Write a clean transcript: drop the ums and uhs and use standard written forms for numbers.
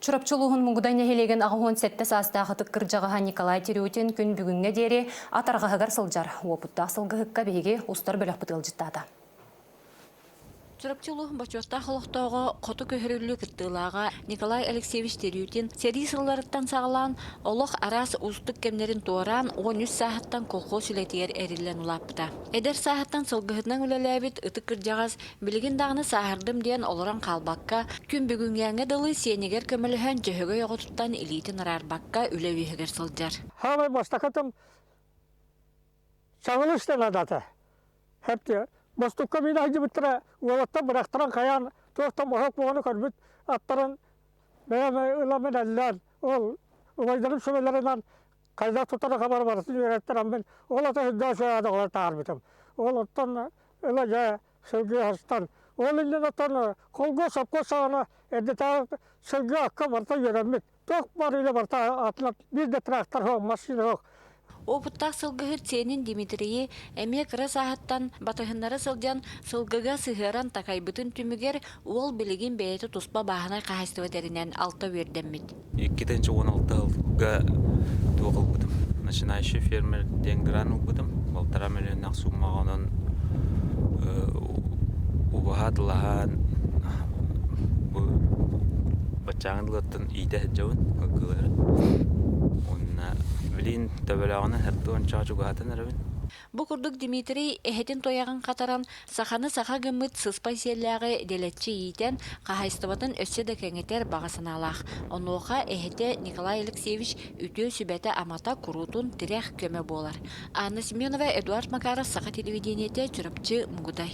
Чурапчы улууһун Мугудай нэһилиэгин 87 саастаах ытык кырдьаҕаһа Николай Терютин күн бүгүҥҥэ диэри ат арҕаһыгар сылдьар. Уопуттаах сылгыһыкка биһиги устар бөлөхпүт ыалдьыттаата. Чурапчы улууһун бочуоттаах олохтооҕо, хоту көһөрүллүү кыттыылааҕа Николай Алексеевич Терютин сэрии сылларыттан саҕалаан олох араас уустук кэмнэрин туораан 13 сааһыттан колхоз үлэтигэр эриллэн улааппыта. Эдэр сааһыттан сылгыһытынан үлэлээбит ытык кырдьаҕас билигин даҕаны сааһырдым диэн олорон хаалбакка, күн бүгүҥҥээҥҥэ дылы сиэнигэр көмөлөһөн Дьөһөгөй оҕотуттан илиитин араарбакка үлэ үөһүгэр сылдьар. Хаамай бастакытым саҥалыы истэн адата. Хэпти бостукка миин сылдьыбыттара уолаттар бырахтаран хайаан туохтан моһох буоланы көрбүт аттарын бэйэм ыламмын эллээн ол убайдарым сүбэлэринэн хайдах тутара хабар барытын үөрэттэрэммин ол ата сылдьан сыанаҕа таарбытым. Ол оттон ыла дьэ сылгы хастан ол иннинэ оттон холго сопко саҕана эрдэтээҕи сылгы акка барыта үөрэммит. Туох бар үлэ барыта атына биир да трактор суох, массыына суох. Уопуттаах сылгыһыт сиэнин Дмитрийи эмиэ кыра сааһыттан батыһыннара сылдьан сылгыга сыһыаран такайбытын түмүгэр уол билигин бэйэтэ туспа бааһынай хаһаайыстыба тэринэн алта үөрдэммит. 2016 сылга туох ылбытым. Начинающий фермер диэн грант ылбытым. Полтора миллионнаах суммаҕа онон убаһа атылаһан бу баччааҥы дылыттан иитэ сылдьабын ылгылары. Уонна билигин төбөлөөҕүнэн хаттыан чаа чугаһатан эрэбин. Бу курдук Дмитрий эһэтин туйаҕын хатаран, саханы саха гыммыт сыспай сиэллээҕи дэлэччи иитэн, хаһаайыстыбатын өссө да кэҥэтэр баҕа санаалаах. Онуоха эһэтэ Николай Алексеевич үтүө сүбэтэ-амата куруутун тирэх көмө буолар. Анна Семенова, Эдуард Макаров, Саха телевидениетэ, Чурапчы, Мугудай.